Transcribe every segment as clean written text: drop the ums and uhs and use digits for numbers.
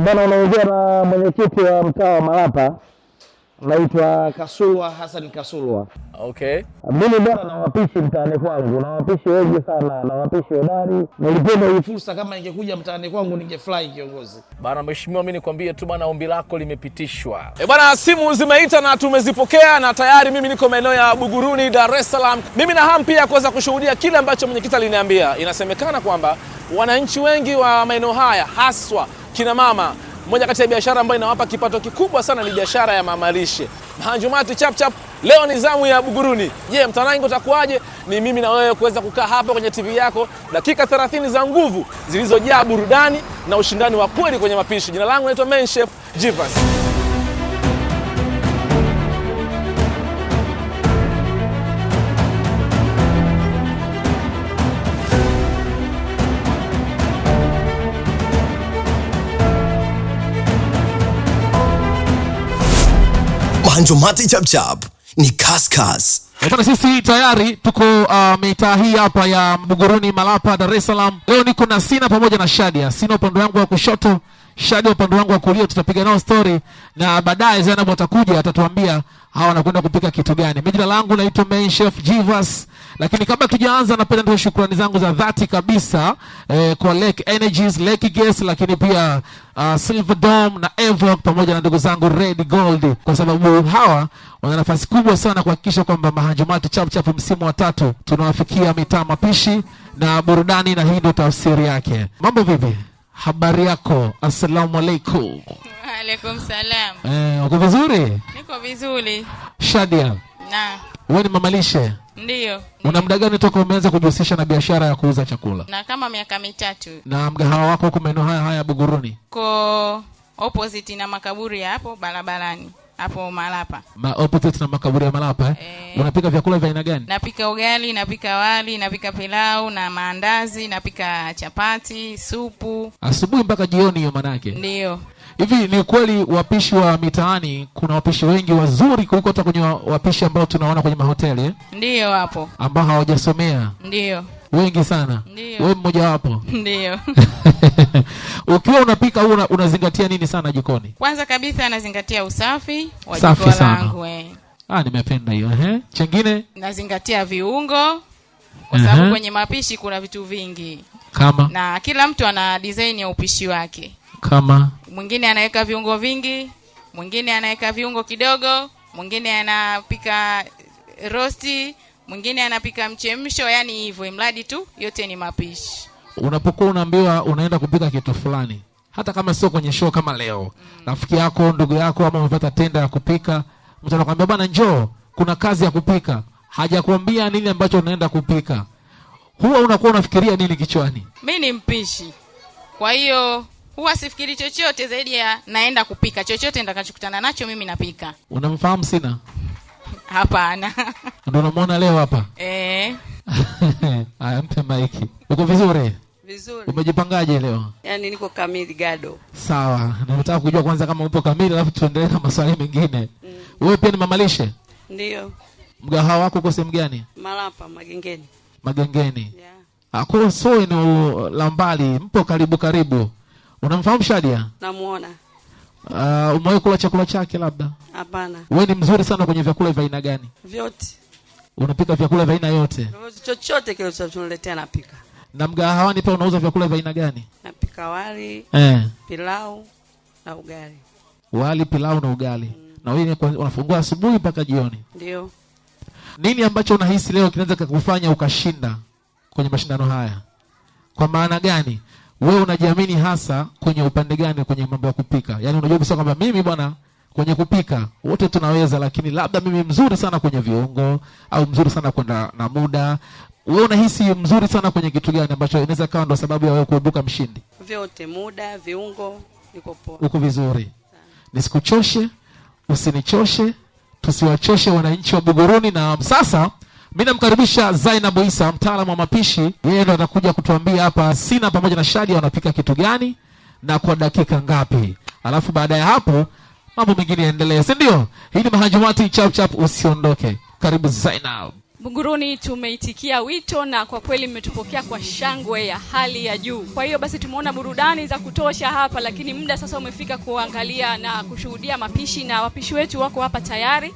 Bana, unaongea na mwenyekiti wa mtaa wa Malapa, naitwa Kasulwa Hassan Kasulwa. Okay. Mimi bwana na wapishi mtaani kwangu, na wapishi wengi sana, na wapishi hodari. Nilipenda hii fursa, kama ingekuja mtaani kwangu ningefurahi kiongozi. Bana mheshimiwa, mimi nikwambie tu bana, ombi lako limepitishwa. E bana, simu zimeita na tumezipokea na tayari mimi niko maeneo ya Buguruni, Dar es Salaam. Mimi na hamu pia kuweza kushuhudia kile ambacho mwenyekiti aliniambia. Inasemekana kwamba wananchi wengi wa maeneo haya haswa kina mama, moja kati ya biashara ambayo inawapa kipato kikubwa sana ni biashara ya mamalishe. Mahanjumati chap chap, leo ni zamu ya Buguruni. Je, mtanangi utakuwaje? Ni mimi na wewe kuweza kukaa hapa kwenye TV yako dakika 30 za nguvu zilizojaa burudani na ushindani wa kweli kwenye mapishi. Jina langu naitwa Main Chef Jivas. Mahanjumati Chapchap ni kaskas. Bwana, sisi tayari tuko mitaa hii hapa ya Buguruni Malapa, Dar es Salaam. Leo niko na Sina pamoja na Shadia. Sina upande wangu wa kushoto, Shadia upande wangu wa kulia. Tutapiga nao story na baadaye Zainab atakuja atatuambia hawa wanakwenda kupika kitu gani. Mimi jina langu naitwa Main Chef Jivas, lakini kabla tujaanza, napenda nitoe shukrani zangu za dhati kabisa kwa Lake Energies, Lake Gas, lakini pia Silver Dome na Evoc pamoja na ndugu zangu Red Gold, kwa sababu hawa wana nafasi kubwa sana kuhakikisha kwamba Mahanjumati Chap Chap msimu wa tatu tunawafikia mitaa mapishi na burudani, na hii ndio tafsiri yake. Mambo vipi? Habari yako? Assalamu alaikum. Alaikum salam. Uko vizuri? Niko vizuri. Shadia, Na wewe ni mamalishe? Ndiyo. Una muda gani toka umeanza kujihusisha na biashara ya kuuza chakula? Na kama miaka 3. Na mgahawa wako huko maeneo haya haya Buguruni? Ko opposite na makaburi ya hapo barabarani, hapo Malapa. Opposite na makaburi ya Malapa, eh? Unapika vyakula vya aina gani? Napika ugali, napika wali, napika pilau na maandazi, napika chapati, supu. Asubuhi mpaka jioni hiyo manake? Ndiyo. Hivi ni kweli wapishi wa mitaani kuna wapishi wengi wazuri kuliko hata kwenye wapishi ambao tunaona kwenye mahoteli, eh? Ndiyo hapo. Ambao hawajasomea. Ndiyo. Wengi sana. Ndiyo. Wewe mmoja wapo. Ndiyo. Ukiwa unapika au unazingatia nini sana jikoni? Kwanza kabisa nazingatia usafi wa Safi jiko sana. langu, Nimependa hiyo. Chengine? Nazingatia viungo kwa sababu kwenye mapishi kuna vitu vingi. Kama? Na kila mtu ana design ya upishi wake. Kama? Mwingine anaweka viungo vingi, mwingine anaweka viungo kidogo, mwingine anapika rosti, mwingine anapika mchemsho, yani hivyo, mradi tu yote ni mapishi. Unapokuwa unaambiwa unaenda kupika kitu fulani, hata kama sio kwenye show kama leo, rafiki yako, ndugu yako, ama umepata tenda ya kupika, mtu anakuambia bwana njoo, kuna kazi ya kupika, hajakuambia nini ambacho unaenda kupika, huwa unakuwa unafikiria nini kichwani? Mimi ni mpishi, kwa hiyo huwa sifikiri chochote zaidi ya naenda kupika. Chochote nitakachokutana nacho mimi napika. Unamfahamu Sina? Hapana. Ndio unamuona leo hapa? Haya, mpe maiki. Uko vizuri? Vizuri. Umejipangaje leo? Yaani niko kamili gado. Sawa, nataka kujua kwanza kama upo kamili alafu tuendelee na maswali mengine. Wewe pia ni mamalishe? Ndio. Mgahawa wako uko sehemu gani? Malapa, Magengeni. Magengeni. Yeah. Kwa so eneo la mbali, mpo karibu karibu. Unamfahamu Shadia? Namuona. Umewahi kula chakula chake labda? Hapana. Wewe ni mzuri sana kwenye vyakula vya aina gani? Vyote. Unapika vyakula vya aina yote? Vyote, chochote kile tunaletea napika. Na mgahawani pia unauza vyakula vya aina gani? Napika wali, pilau na ugali. Wali, pilau na ugali. Na wewe unafungua asubuhi mpaka jioni? Ndio. Nini ambacho unahisi leo kinaweza kukufanya ukashinda kwenye mashindano haya? Kwa maana gani? Wewe unajiamini hasa kwenye upande gani kwenye mambo ya kupika? Yaani unajua kabisa kwamba mimi bwana kwenye kupika wote tunaweza, lakini labda mimi mzuri sana kwenye viungo au mzuri sana kwenda na muda. Wewe unahisi mzuri sana kwenye kitu gani ambacho inaweza kawa ndo sababu ya wewe kuibuka mshindi? Vyote, muda, viungo, niko poa. Uko vizuri. Nisikuchoshe, usinichoshe, tusiwachoshe wananchi wa Buguruni. Na sasa mimi namkaribisha Zainab Isa, mtaalamu wa mapishi. Yeye ndo atakuja kutuambia hapa Sina pamoja na Shadia wanapika kitu gani na kwa dakika ngapi. Alafu baada ya hapo mambo mengine yaendelee, si ndio? Hii ni Mahanjumati Chap Chap, usiondoke. Karibu Zainab. Buguruni tumeitikia wito na kwa kweli mmetupokea kwa shangwe ya hali ya juu. Kwa hiyo basi tumeona burudani za kutosha hapa, lakini muda sasa umefika kuangalia na kushuhudia mapishi, na wapishi wetu wako hapa tayari,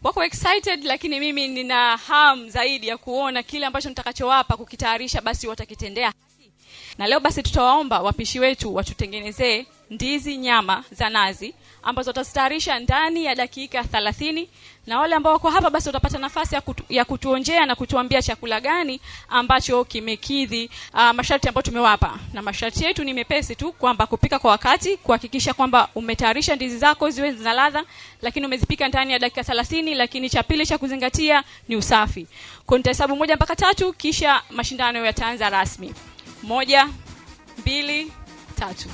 wako excited, lakini mimi nina hamu zaidi ya kuona kile ambacho nitakachowapa kukitayarisha, basi watakitendea. Na leo basi tutawaomba wapishi wetu watutengenezee ndizi nyama za nazi ambazo watazitayarisha ndani ya dakika 30, na wale ambao wako hapa basi watapata nafasi ya kutuonjea na kutuambia chakula gani ambacho kimekidhi masharti ambayo tumewapa. Na masharti yetu ni mepesi tu, kwamba kupika kwa wakati, kuhakikisha kwamba umetayarisha ndizi zako ziwe zina ladha, lakini umezipika ndani ya dakika 30. Lakini cha pili cha kuzingatia ni usafi. Kwa nitahesabu 1 mpaka 3, kisha mashindano yataanza rasmi. 1, 2, 3.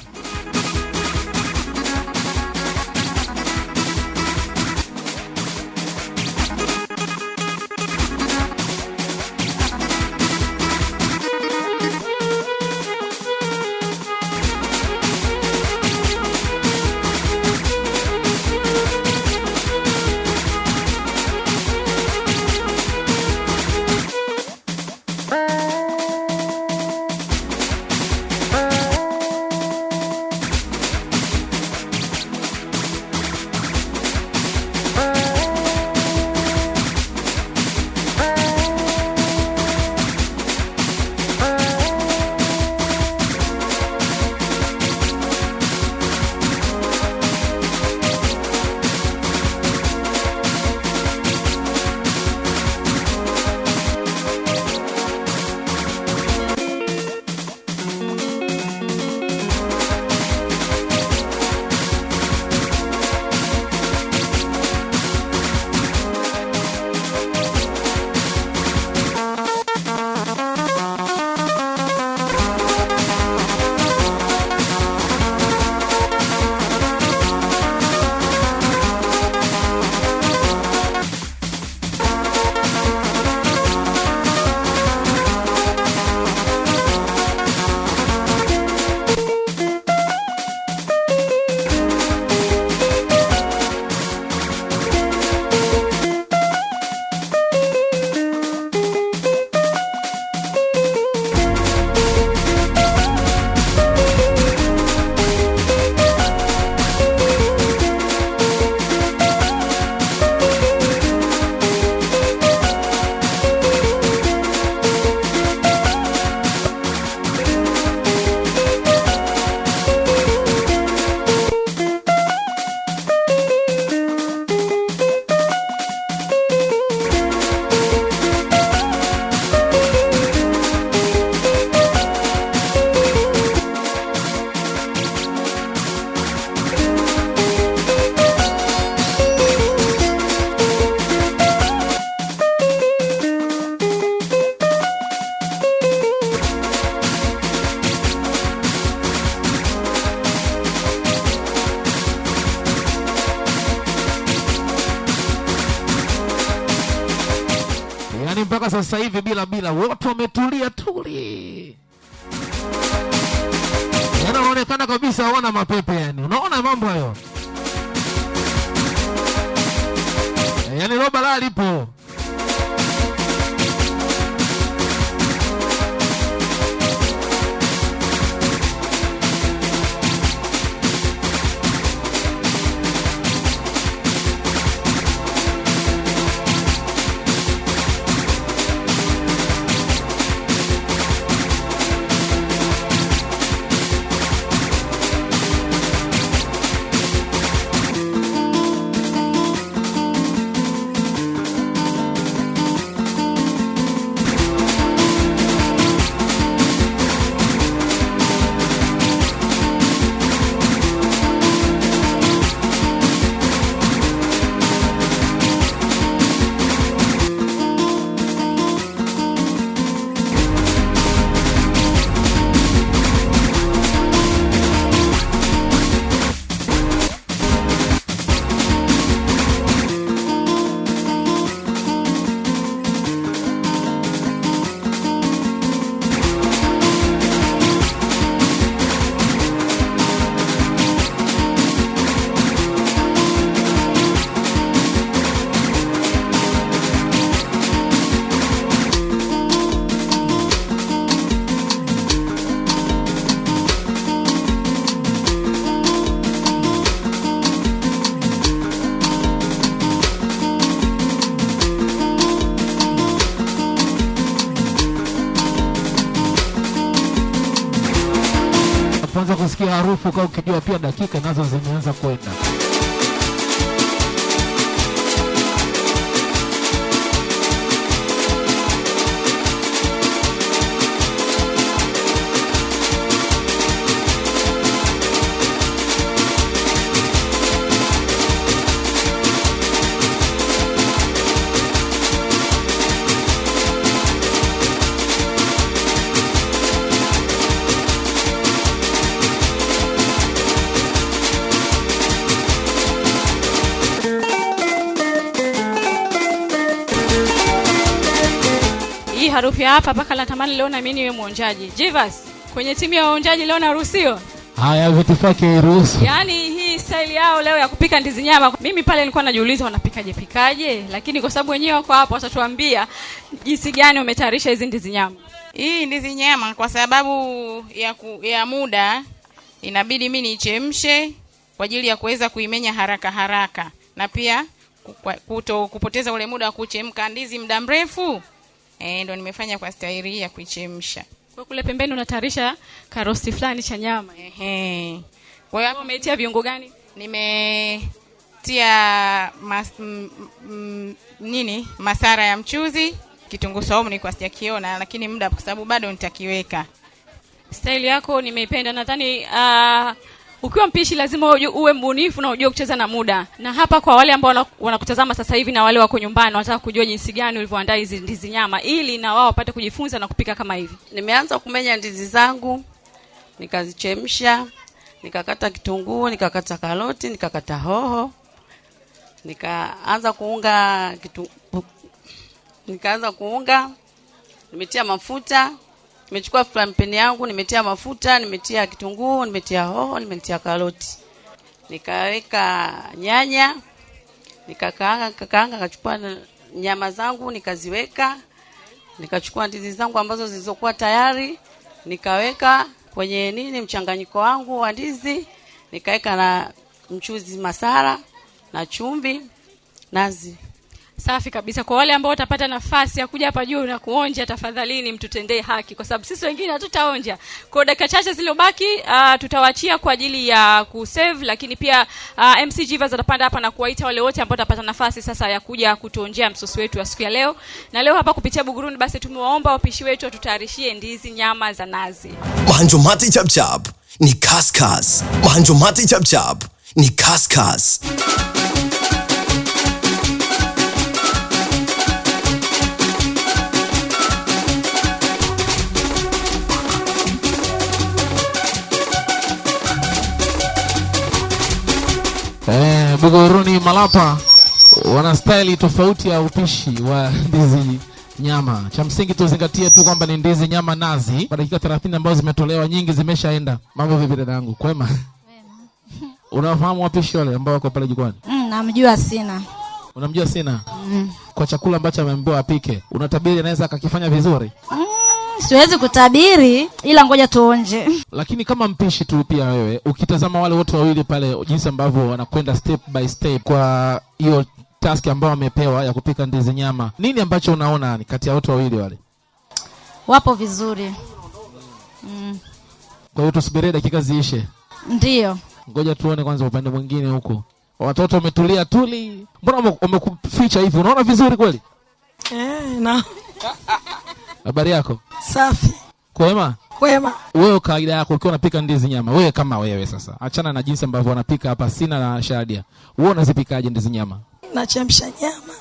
Yaani mpaka sasa hivi bila wote wametulia tuli. Yaani wanaonekana kabisa hawana mapepe yani. Unaona mambo hayo? Yaani roba la lipo. Unapoanza kusikia harufu kwa ukijua pia dakika nazo zimeanza kwenda. Hii harufu ya hapa mpaka natamani leo na mimi niwe mwonjaji. Jivas, kwenye timu ya waonjaji leo naruhusiwa? Haya, vitifaki hairuhusu. Yaani hii style yao leo ya kupika ndizi nyama, mimi pale nilikuwa najiuliza wanapikaje pikaje, lakini kwa sababu wenyewe wako hapo watatuambia jinsi gani wametayarisha hizi ndizi nyama. Hii ndizi nyama kwa sababu ya muda inabidi mimi niichemshe kwa ajili ya kuweza kuimenya haraka haraka, na pia kupoteza ule muda wa kuchemka ndizi muda mrefu. Ndo nimefanya kwa staili hii ya kuichemsha. Kwa kule pembeni unatayarisha karosti fulani cha nyama. Ehe. Kwa hiyo hapo umeitia viungo gani? Nimetia masara ya mchuzi, kitunguu saumu nilikuwa sijakiona, lakini muda kwa sababu bado nitakiweka. Style yako nimeipenda. Nadhani ukiwa mpishi lazima uwe mbunifu na ujue kucheza na muda. Na hapa kwa wale ambao wanakutazama sasa hivi na wale wako nyumbani wanataka kujua jinsi gani ulivyoandaa hizi ndizi nyama ili na wao wapate kujifunza na kupika kama hivi. Nimeanza kumenya ndizi zangu, nikazichemsha, nikakata kitunguu, nikakata karoti, nikakata hoho. Nikaanza kuunga kitunguu, nikaanza kuunga, nimetia mafuta. Nimechukua frying pan yangu, nimetia mafuta, nimetia kitunguu, nimetia hoho, nimetia karoti. Nikaweka nyanya, nikakaanga, nikakaanga, nikachukua nyama zangu nikaziweka. Nikachukua ndizi zangu ambazo zilizokuwa tayari, nikaweka kwenye mchanganyiko wangu wa ndizi, nikaweka na mchuzi masala na chumvi, nazi. Safi kabisa. Kwa wale ambao watapata nafasi ya kuja hapa juu na kuonja, tafadhalini mtutendee haki kwa sababu sisi wengine hatutaonja. Kwa dakika chache zilizobaki, tutawaachia kwa ajili ya kusave, lakini pia MC Jivas atapanda hapa na kuwaita wale wote ambao watapata nafasi sasa ya kuja kutuonjea msosi wetu wa siku ya leo. Na leo hapa kupitia Buguruni basi tumewaomba wapishi wetu watutayarishie ndizi nyama za nazi. Mahanjumati Chapchap ni kaskas. Mahanjumati Chapchap ni kaskas. Buguruni Malapa wana style tofauti ya upishi wa ndizi nyama. Cha msingi tuzingatie tu kwamba ni ndizi nyama nazi. Kwa dakika 30 ambazo zimetolewa nyingi zimeshaenda. Mambo vipi dada yangu? Kwema? Kwema. Unafahamu wapishi wale ambao wako pale jukwani? Namjua Sina. Unamjua Sina? Kwa chakula ambacho ameambiwa apike, unatabiri anaweza akakifanya vizuri? Siwezi kutabiri ila ngoja tuonje. Lakini kama mpishi tu pia wewe, ukitazama wale wote wawili pale jinsi ambavyo wanakwenda step by step kwa hiyo task ambayo wamepewa ya kupika ndizi nyama, nini ambacho unaona ni kati ya wote wawili wale? Wapo vizuri. Kwa hiyo tusubirie dakika ziishe. Ndio. Ngoja tuone kwanza upande mwingine huko. Watoto wametulia tuli. Mbona wamekuficha hivi? Unaona vizuri kweli? Na. Habari yako? Safi. Kwema? Kwema. Wewe kawaida yako ukiwa unapika ndizi nyama, wewe kama wewe sasa, achana na jinsi ambavyo wanapika hapa Sina na Shadia. Wewe unazipikaje ndizi nyama? Nachemsha nyama.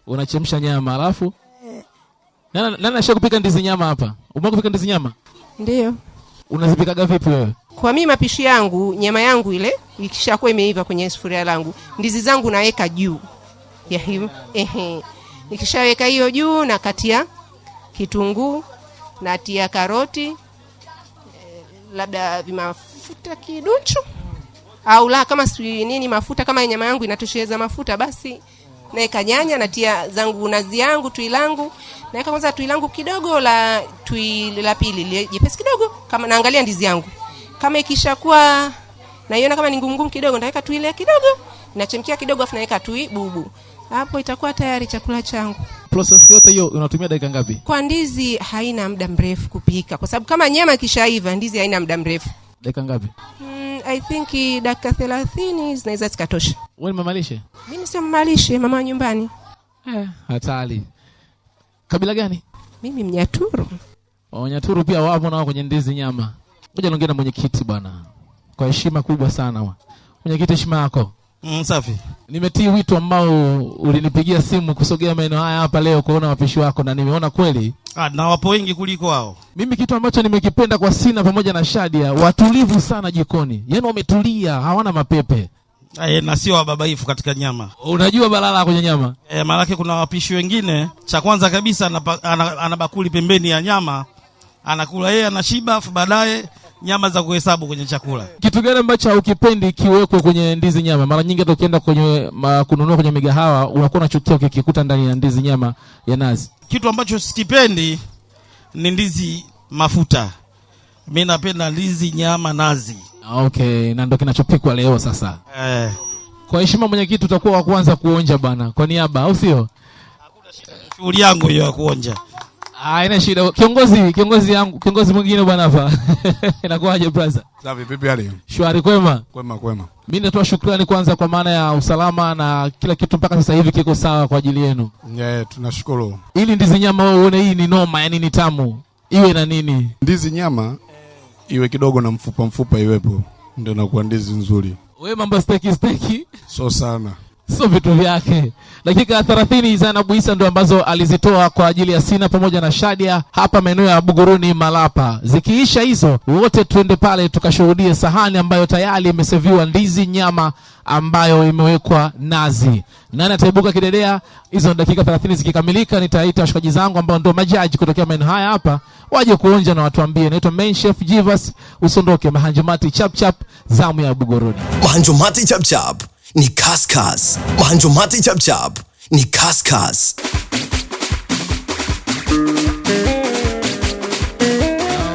Unachemsha nyama alafu? Nani anashakupika ndizi nyama hapa? Umewahi kupika ndizi nyama? Ndio. Unazipikaga vipi wewe? Kwa mimi mapishi yangu, nyama yangu ile ikishakuwa imeiva kwenye sufuria langu, ndizi zangu naweka juu ya hiyo. Nikishaweka hiyo juu nakatia kitunguu, natia karoti, labda vimafuta kiduchu au la, kama si nini mafuta, kama nyama yangu inatosheleza mafuta basi naweka nyanya, natia zangu nazi yangu, tui langu, naweka kwanza tui langu kidogo la tui la pili lile jepesi kidogo, kama naangalia ndizi yangu kama ikishakuwa naiona kama ni ngumu ngumu kidogo, nitaweka tui ile kidogo, nachemkia kidogo, afu naweka tui bubu. Hapo itakuwa tayari chakula changu. Process yote hiyo unatumia dakika ngapi? Kwa ndizi haina muda mrefu kupika, kwa sababu kama nyama ikishaiva ndizi haina muda mrefu. Dakika ngapi? I think dakika 30 zinaweza zikatosha. Wewe ni mamalishe? Mimi sio mamalishe, mama wa nyumbani. Hatari. Kabila gani? Mimi Mnyaturu. Wanyaturu pia wapo nao kwenye ndizi nyama. Ngoja niongee na mwenyekiti bwana, kwa heshima kubwa sana. Mwenyekiti, heshima yako. Safi. Nimetii wito ambao ulinipigia simu kusogea maeneo haya hapa leo kuona wapishi wako, na nimeona kweli Na wapo wengi kuliko hao. Mimi kitu ambacho nimekipenda kwa Sina pamoja na Shadia, watulivu sana jikoni, yaani wametulia, hawana mapepe. Na sio wababaifu katika nyama. Unajua balala kwenye nyama. Maanake kuna wapishi wengine, cha kwanza kabisa ana bakuli pembeni ya nyama, anakula yeye, anashiba, afu baadaye nyama za kuhesabu kwenye chakula. Kitu gani ambacho haukipendi kiwekwe kwenye ndizi nyama? Mara nyingi hata ukienda kwenye kununua kwenye migahawa unakuwa unachukia ukikikuta ndani ya ndizi nyama ya nazi. Kitu ambacho sikipendi ni ndizi mafuta. Mimi napenda ndizi nyama nazi. Okay, na ndio kinachopikwa leo sasa. Kwa heshima mwenyekiti, utakuwa wa kwanza kuonja bwana, kwa niaba, au sio? Shughuli yangu hiyo ya kuonja. Haina shida. Kiongozi yangu, kiongozi mwingine bwana hapa. Inakuwaje brother? Safi, vipi hali? Shwari, kwema? Kwema, kwema. Mimi natoa shukrani kwanza kwa maana ya usalama na kila kitu mpaka sasa hivi kiko sawa kwa ajili yenu. Yeah, tunashukuru. Ili ndizi nyama wewe uone hii ni noma, yani ni tamu. Iwe na nini? Ndizi nyama iwe kidogo na mfupa mfupa iwepo, ndio inakuwa ndizi nzuri. Wewe mambo steki steki. So sana. Sio vitu vyake. Dakika 30 za Nabu Isa ndo ambazo alizitoa kwa ajili ya Sina pamoja na Shadia hapa maeneo ya Buguruni Malapa. Zikiisha hizo, wote tuende pale tukashuhudie sahani ambayo tayari imeseviwa ndizi nyama ambayo imewekwa nazi. Nani ataibuka kidedea? Hizo dakika 30 zikikamilika, nitaita washikaji zangu ambao ndio majaji kutokea maeneo haya hapa waje kuonja na watuambie. Naitwa Main Chef Jivas, usondoke. Mahanjumati chap chap, zamu ya Buguruni. Mahanjumati chap chap ni kaskas. Mahanjumati chap chap ni kaskas.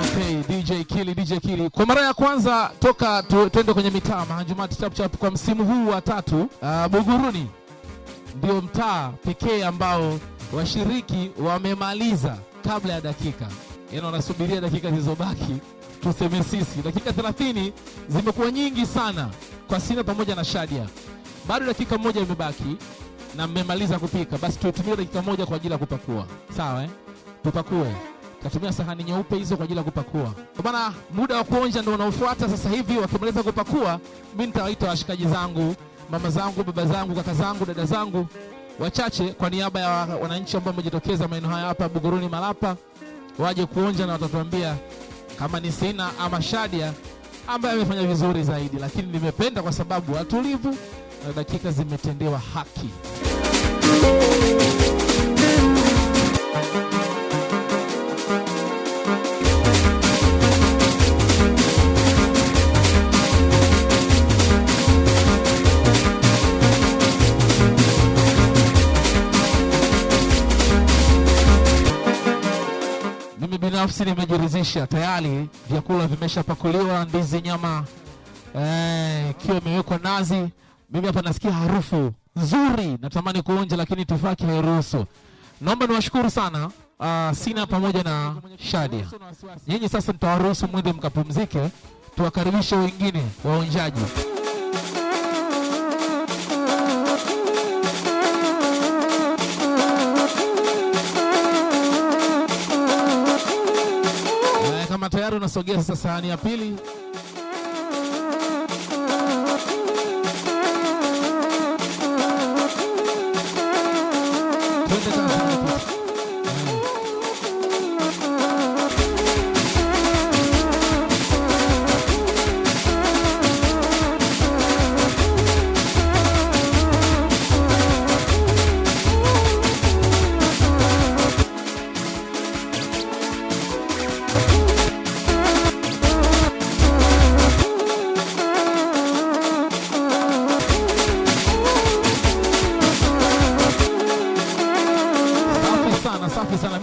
Okay, DJ Kili, DJ Kili. Kwa mara ya kwanza toka tuende kwenye mitaa Mahanjumati chap chap kwa msimu huu wa 3, Buguruni ndio mtaa pekee ambao washiriki wamemaliza kabla ya dakika. Yaani wanasubiria dakika zilizobaki, tuseme sisi. Dakika 30 zimekuwa nyingi sana kwa Sina pamoja na Shadia. Bado dakika moja imebaki na mmemaliza kupika. Basi tutumie dakika moja kwa ajili ya kupakua. Sawa? Tupakue. Tatumia sahani nyeupe hizo kwa ajili ya kupakua. Bana, muda wa kuonja ndio unaofuata sasa hivi. Wakimaliza kupakua, mimi nitawaita washikaji zangu, mama zangu, baba zangu, kaka zangu, dada zangu wachache kwa niaba ya wananchi ambao wamejitokeza maeneo haya hapa Buguruni Malapa, waje kuonja na watatuambia kama ni Sina ama Shadia ambaye amefanya vizuri zaidi. Lakini nimependa kwa sababu watulivu na dakika zimetendewa haki. Mimi binafsi nimejiridhisha tayari, vyakula vimeshapakuliwa, ndizi nyama ikiwa imewekwa nazi. Mimi hapa nasikia harufu nzuri, natamani kuonja lakini itifaki hairuhusu. Naomba niwashukuru sana Sina pamoja na Shadia. Nyinyi sasa nitawaruhusu mwende mkapumzike, tuwakaribishe wengine waonjaji. Kama tayari unasogea sasa sahani ya pili.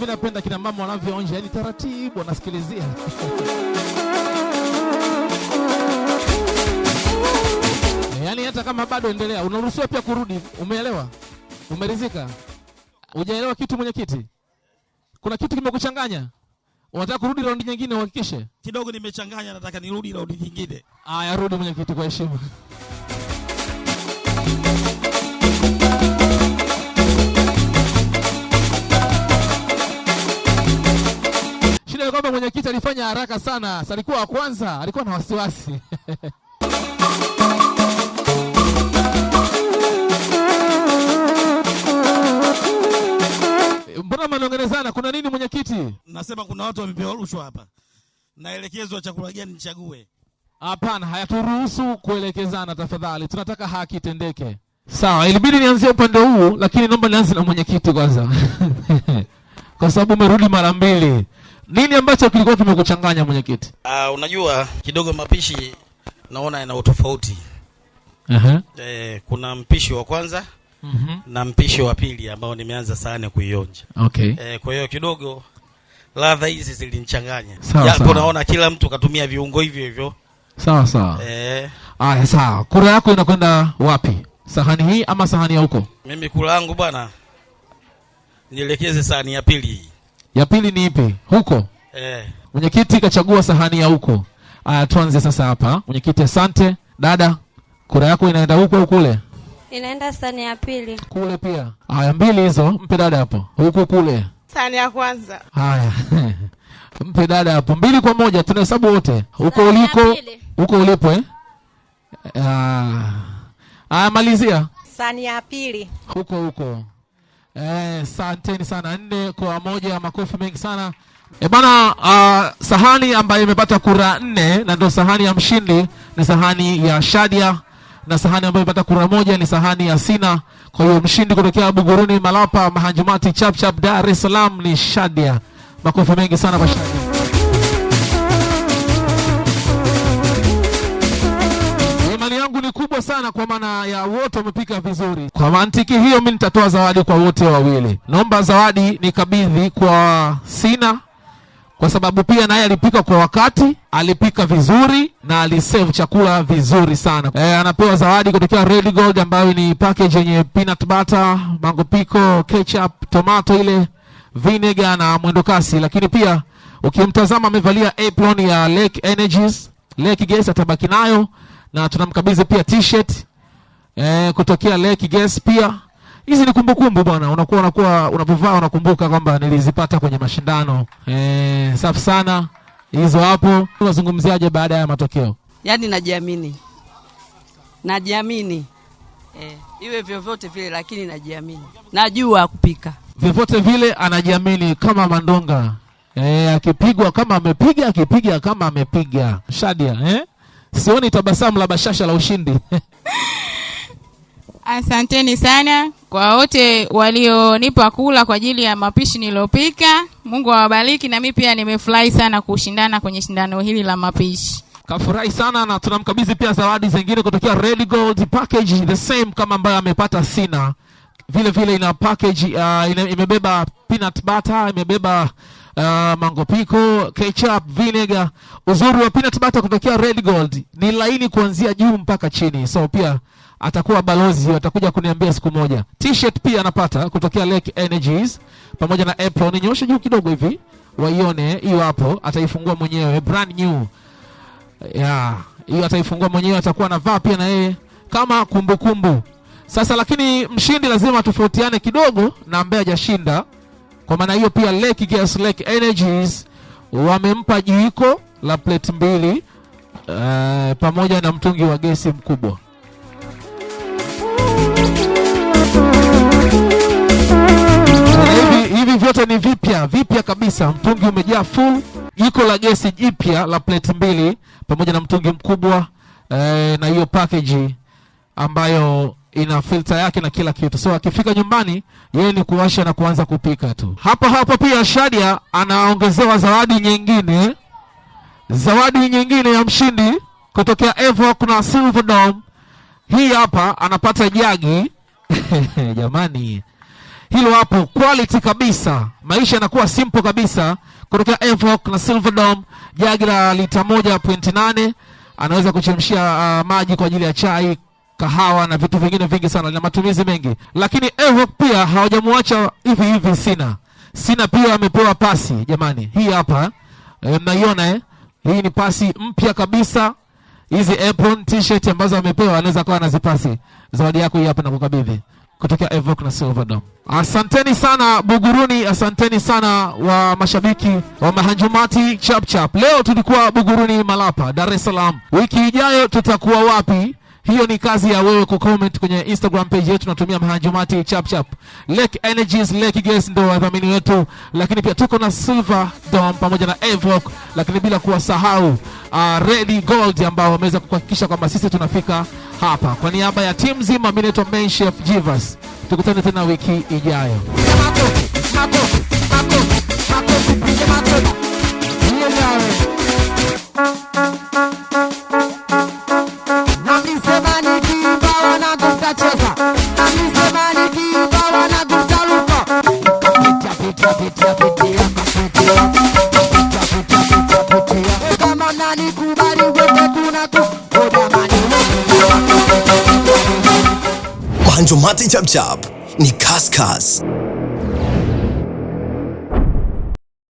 Napenda kina mama wanavyoonja, yani taratibu wanasikilizia. Yani hata kama bado endelea, unaruhusiwa pia kurudi. Umeelewa? Umeridhika? Hujaelewa kitu mwenyekiti? Kuna kitu kimekuchanganya? Unataka kurudi raundi nyingine uhakikishe? Kidogo nimechanganya, nataka nirudi raundi nyingine. Aya, rudi mwenyekiti kwa heshima. Shida ni kwamba mwenyekiti alifanya haraka sana. Alikuwa wa kwanza, alikuwa na wasiwasi. Mbona mnaongelezana? Kuna nini mwenyekiti? Nasema kuna watu wamepewa rushwa hapa. Naelekezwa chakula gani nichague. Hapana, hayaturuhusu kuelekezana tafadhali. Tunataka haki itendeke. Sawa, ilibidi nianzie upande huu, lakini naomba nianze na mwenyekiti kwanza. Kwa sababu umerudi mara mbili. Nini ambacho kilikuwa kimekuchanganya mwenyekiti? Unajua kidogo mapishi naona yana utofauti. Kuna mpishi wa kwanza na mpishi wa pili ambao nimeanza sahani kuionja. Kwa hiyo kidogo ladha hizi zilinichanganya. Japo naona kila mtu katumia viungo hivyo hivyo. Sawa sawa. Aya, sawa. Kura yako inakwenda wapi? Sahani hii ama sahani ya huko? Mimi kura yangu bwana nielekeze sahani ya pili hii. Ya pili ni ipi? Huko? Mwenyekiti kachagua sahani ya huko. Aya, tuanze sasa hapa. Mwenyekiti asante. Dada, kura yako inaenda huko au kule? Inaenda sahani ya pili. Kule pia. Haya, mbili hizo, mpe dada hapo. Huku kule. Sahani ya kwanza. Haya. Mpe dada hapo. 2-1 tunahesabu wote. Huko uliko, huko ulipo Malizia. Sahani ya pili. Huko huko. Asanteni sana. 4-1, makofi mengi sana. Bana, sahani ambayo imepata kura 4 na ndio sahani ya mshindi ni sahani ya Shadia, na sahani ambayo imepata kura 1 ni sahani ya Sina. Kwa hiyo mshindi kutokea Buguruni Malapa Mahanjumati Chap Chap Dar es Salaam ni Shadia. Makofi mengi sana kwa Shadia. Imani yangu ni kubwa sana kwa maana ya wote wamepika vizuri. Kwa mantiki hiyo mimi nitatoa zawadi kwa wote wawili. Naomba zawadi nikabidhi kwa Sina kwa sababu pia naye alipika kwa wakati, alipika vizuri na alisave chakula vizuri sana. Anapewa zawadi kutokea Red Gold ambayo ni package yenye peanut butter, mango pico, ketchup, tomato ile, vinegar na mwendo kasi. Lakini pia ukimtazama amevalia apron ya Lake Energies, Lake Gas atabaki nayo, na tunamkabidhi pia t-shirt kutokea Lake Gas pia. Hizi ni kumbukumbu bwana, unakuwa unapovaa unakumbuka kwamba nilizipata kwenye mashindano. Safi sana hizo hapo. Unazungumziaje baada ya matokeo? Yaani najiamini. Najiamini. Iwe vyovyote vile lakini najiamini. Najua kupika. Vyovyote vile anajiamini kama Mandonga. Akipigwa kama amepiga, akipiga kama amepiga. Shadia, Sioni tabasamu la bashasha la ushindi. Asanteni sana kwa wote walionipa kula kwa ajili ya mapishi niliyopika. Mungu awabariki, na mimi pia nimefurahi sana kushindana kwenye shindano hili la mapishi. Kafurahi sana, na tunamkabidhi pia zawadi zingine kutokea Red Gold package the same kama ambayo amepata Sina. Vile vile ina package, imebeba peanut butter, imebeba mango pico, ketchup, vinegar. Uzuri wa peanut butter kutokea Red Gold ni laini kuanzia juu mpaka chini. So pia atakuwa balozi, atakuja kuniambia siku moja. T-shirt pia anapata kutokea Lake Energies pamoja na apron. Nyosha juu kidogo hivi waione hiyo hapo, ataifungua mwenyewe brand new. Yeah, hiyo ataifungua mwenyewe, atakuwa anavaa pia na yeye kama kumbukumbu. Sasa lakini mshindi lazima tofautiane kidogo na ambaye hajashinda. Kwa maana hiyo pia Lake Gas, Lake Energies wamempa jiko la plate 2 pamoja na mtungi wa gesi mkubwa. Hivi vyote ni vipya kabisa. Mtungi umejaa full, jiko la gesi jipya la plate 2 pamoja na mtungi mkubwa, na hiyo package ambayo ina filter yake na kila kitu. So akifika nyumbani yeye ni kuwasha na kuanza kupika tu. Hapo hapo pia Shadia anaongezewa zawadi nyingine. Zawadi nyingine ya mshindi kutokea Evo kuna Silver Dome. Hii hapa anapata jagi. Jamani, hilo hapo quality kabisa. Maisha yanakuwa simple kabisa. Kutokea Evo na Silver Dome, jagi la lita 1.8, anaweza kuchemshia maji kwa ajili ya chai, kahawa na vitu vingine vingi sana, na matumizi mengi. Lakini Evoc pia hawajamuacha hivi hivi Sina. Sina pia amepewa pasi jamani, hii hapa mnaiona Hii ni pasi mpya kabisa. Hizi apron t-shirt ambazo amepewa anaweza kuwa anazipasi. Zawadi yako hii hapa nakukabidhi kutokea Evoc na Silverdome. Asanteni sana Buguruni, asanteni sana wa mashabiki wa Mahanjumati Chap Chap. Leo tulikuwa Buguruni Malapa, Dar es Salaam. Wiki ijayo tutakuwa wapi? Hiyo ni kazi ya wewe kucomment kwenye Instagram page yetu, tunatumia Mahanjumati Chap Chap. Lake Energies, Lake Gas ndio wadhamini wetu, lakini pia tuko na Silver Dome pamoja na Evoc, lakini bila kuwasahau Ready Gold ambao wameweza kuhakikisha kwamba sisi tunafika hapa. Kwa niaba ya timu nzima, mimi naitwa Main Chef Jivas. Tukutane tena wiki ijayo. Makofi, makofi, makofi, makofi, piga makofi. Mahanjumati Chapchap ni kaskas.